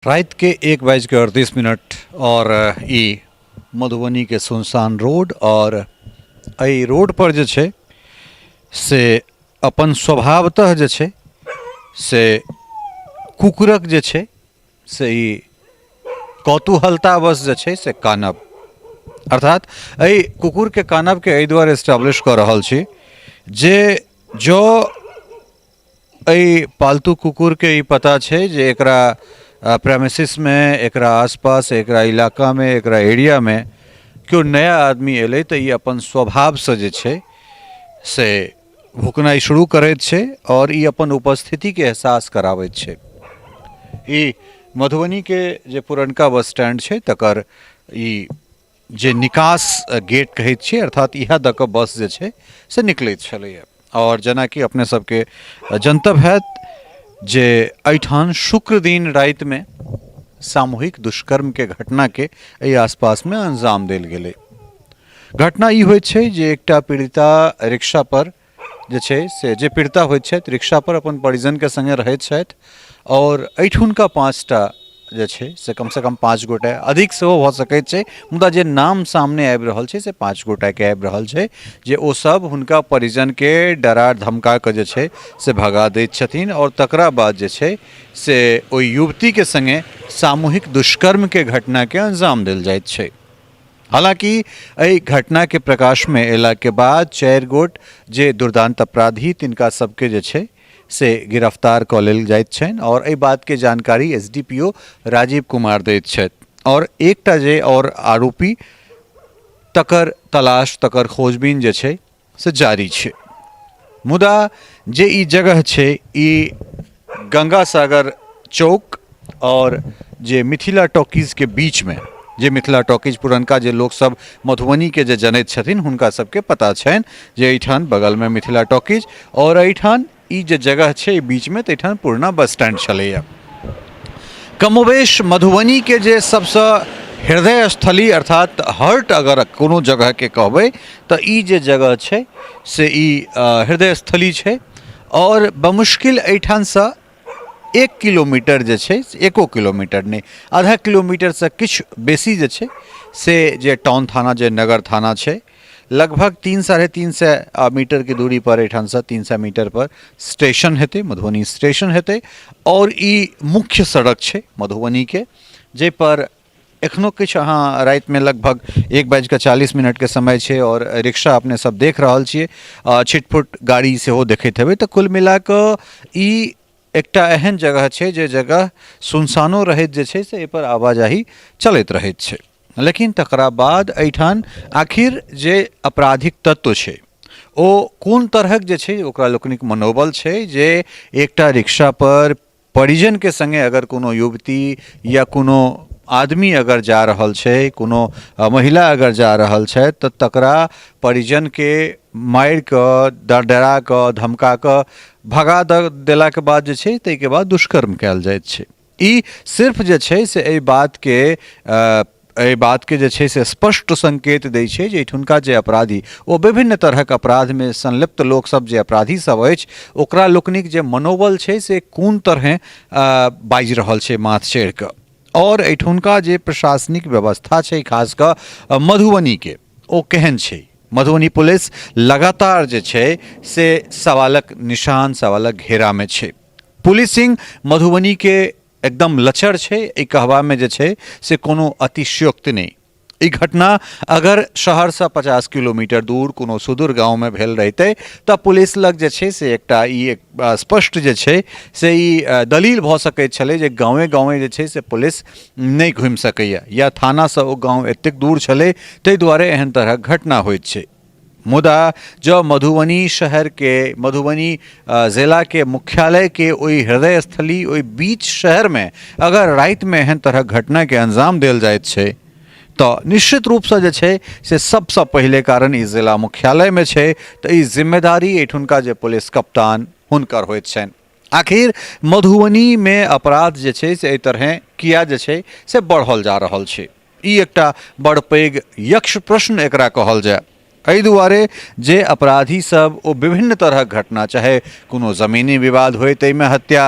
रातिके 1:38 आओर ई मधुबनीके सुनसान रोड आओर एहि रोडपर जे छै से अपन स्वभावतः जे छै से कुकुरक जे छै से ई कौतूहलतावश जे छै से कानब, अर्थात एहि कुकुरके कानबके एहि दुआरे एस्टाब्लिश कऽ रहल छी जे जँ एहि पालतू कुकुरके ई पता छै जे एकरा प्रेमिसिसमे, एकरा आसपास, एकरा इलाकामे, एकरा एरियामे केओ नया आदमी एलै तऽ ई अपन स्वभावसँ जे छै से भुकनाइ शुरू करैत छै आओर ई अपन उपस्थितिके एहसास कराबैत छै। ई मधुबनीके जे पुरनका बस स्टैंड छै तकर ई जे निकास गेट कहैत छियै, अर्थात इएह दऽ कऽ बस जे छै से निकलैत छलैए। आओर जेनाकि अपने सबके जनतब हैत जे एहिठाम शुक्र दिन रातिमे सामूहिक दुष्कर्मके घटनाके एहि आसपासमे अंजाम देल गेलै। घटना ई होइत छै जे एकटा पीड़िता रिक्शा पर जे छै से जे पीड़िता होइत छथि रिक्शा पर अपन परिजनके सङ्गे रहैत छथि आओर एहिठुनका 5टा जे छै से कमसँ कम 5 गोटे, अधिक सेहो भऽ सकैत छै, मुदा जे नाम सामने आबि रहल छै से 5 गोटेके आबि रहल छै जे ओ सब हुनका परिजनके डरा धमका कऽ जे छै से भगा दैत छथिन आओर तकरा बाद जे छै से ओहि युवतीके सङ्गे सामूहिक दुष्कर्मके घटनाके अंजाम देल जाइत छै। हालांकि एहि घटनाके प्रकाशमे अयलाके बाद 4 गोट जे दुर्दांत अपराधी तिनका सबके जे छै से गिरफ्तार कऽ लेल जाइत छनि आओर एहि बातके जानकारी S D P O Rajiv Kumar दैत छथि आओर एकटा जे आओर आरोपी तकर तलाश, तकर खोजबीन जे छै से जारी छै। मुदा जे ई जगह छै ई गंगा सागर चौक आओर जे मिथिला टॉकीजके बीचमे, जे मिथिला टॉकीज पुरनका जे लोकसब मधुबनीके जे जनैत छथिन हुनका सबके पता छनि जे एहिठाम बगलमे मिथिला टॉकीज आओर एहिठाम ई जे जगह छै बीचमे, तऽ एहिठाम पुरना बस स्टैंड छलैए। कमोबेश मधुबनीके जे सबसँ हृदय स्थली अर्थात हर्ट अगर कोनो जगहके कहबै तऽ ई जे जगह छै से ई हृदय स्थली छै आओर बमुश्किल एहिठामसँ 1 किलोमीटर जे छै, 1 किलोमीटर नहि, आधा किलोमीटरसँ किछु बेसी जे छै से जे टाउन थाना, जे नगर थाना छै, लगभग 3 350 मीटरके दूरी पर एहिठामसँ 300 मीटर पर स्टेशन हेतै, मधुबनी स्टेशन हेतै आओर ई मुख्य सड़क छै मधुबनीके, जाहिपर एखनो किछु अहाँ रातिमे लगभग 1:40के समय छै आओर रिक्शा अपने सब देख रहल छियै, छिटफुट गाड़ी सेहो देखैत हेबै। तऽ कुल मिलाकऽ ई एकटा एहन जगह छै जे जगह सुनसानो रहैत जे छै से एहिपर आवाजाही चलैत रहैत छै। लेकिन तकरा बाद एहिठाम आखिर जे आपराधिक तत्व छै ओ कोन तरहक जे छै ओकरा लोकनिक मनोबल छै जे एकटा रिक्शा पर परिजनके सङ्गे अगर कोनो युवती या कोनो आदमी अगर जा रहल छै, कोनो महिला अगर जा रहल छै तऽ तकरा परिजनके मारि कऽ, डरा कऽ, धमका कऽ भगा देलाके बाद जे छै ताहिके बाद दुष्कर्म कयल जाइत छै। ई सिर्फ जे छै से एहि बातके जे छै से स्पष्ट संकेत दै छै जे एहिठुनका जे अपराधी ओ विभिन्न तरहक अपराधमे संलिप्त लोकसभ जे अपराधी सब अछि ओकरा लोकनिक जे मनोबल छै से कोन तरहें बाजि रहल छै माथ चढ़ि कऽ। आओर एहिठुनका जे प्रशासनिक व्यवस्था छै खास कऽ मधुबनीके ओ केहन छै। मधुबनी पुलिस लगातार जे छै से सवालक निशान, सवालक घेरामे छै। पुलिसिंग मधुबनीके एकदम लचर छै, एहि कहबामे जे छै से कोनो अतिशयोक्ति नहि। ई घटना अगर शहरसँ 50 किलोमीटर दूर कोनो सुदूर गाँवमे भेल रहितै तऽ पुलिस लग जे छै से एकटा ई एक स्पष्ट जे छै से ई दलील भऽ सकैत छलै जे गाँवे गाँवे जे छै से पुलिस नहि घुमि सकैए या थानासँ ओ गाँव एतेक दूर छलै ताहि दुआरे एहन तरहक घटना होइत छै। मुदा जँ मधुबनी शहरके, मधुबनी जिलाके मुख्यालयके ओहि हृदय स्थली, ओहि बीच शहरमे अगर रातिमे एहन तरहक घटनाके अंजाम देल जाइत छै तऽ निश्चित रूपसँ जे छै से सबसँ पहिले कारण ई जिला मुख्यालयमे छै तऽ ई जिम्मेदारी एहिठुनका जे पुलिस कप्तान हुनकर होइत छनि। आखिर मधुबनीमे अपराध जे छै से एहि तरहें किया जे छै से बढ़ल जा रहल छै, ई एकटा बड़ पैघ यक्ष प्रश्न एकरा कहल जाय। एहि दुआरे जे अपराधी सब ओ विभिन्न तरहक घटना, चाहे कोनो जमीनी विवाद होय ताहिमे हत्या,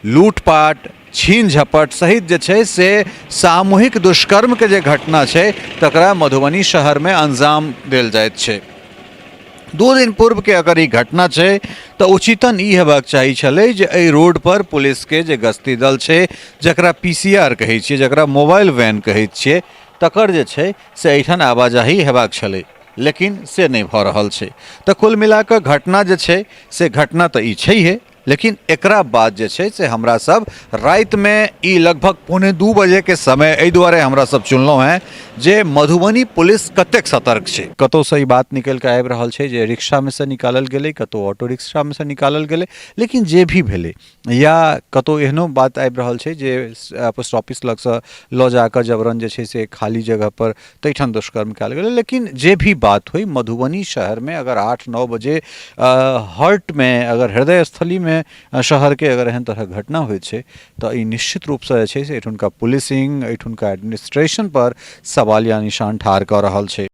लूटपाट, छीन झपट सहित जे छै से सामूहिक दुष्कर्मके जे घटना छै तकरा मधुबनी शहरमे अंजाम देल जाइत छै। 2 दिन पूर्वके अगर ई घटना छै तऽ उचितन ई हेबाक चाही छलै जे एहि रोडपर पुलिसके जे गश्ती दल छै, जकरा PCR कहै छियै, जकरा मोबाइल वैन कहै छियै, तकर जे छै से एहिठाम आवाजाही हेबाक छलै, लेकिन से नहि भऽ रहल छै। तऽ कुल मिलाकऽ घटना जे छै से घटना तऽ ई छैहे, लेकिन एकरा बाद जे छै से हमरा सब रातिमे ई लगभग 1:45 बजेके समय एहि दुआरे हमरा सब चुनलहुँ हेँ जे मधुबनी पुलिस कतेक सतर्क छै। कतहुसँ ई बात निकलि कऽ आबि रहल छै जे रिक्शामे सँ निकालल गेलै, कतहु ऑटो रिक्शामे सँ निकालल गेलै, लेकिन जे भी भेलै या कतहु एहनो बात आबि रहल छै जे पोस्ट ऑफिस लगसँ लऽ जाकऽ जबरन जे छै से खाली जगहपर ताहिठाम दुष्कर्म कयल गेलै। लेकिन जे भी बात होइ, मधुबनी शहरमे अगर 8-9 बजे हर्टमे, अगर हृदय स्थलीमे शहरके अगर एहन तरहक घटना होइ छै तऽ ई निश्चित रूपसँ जे छै से एहिठुनका पुलिसिंग, एहिठुनका एडमिनिस्ट्रेशनपर सवालिया निशान ठाढ़ कऽ रहल छै।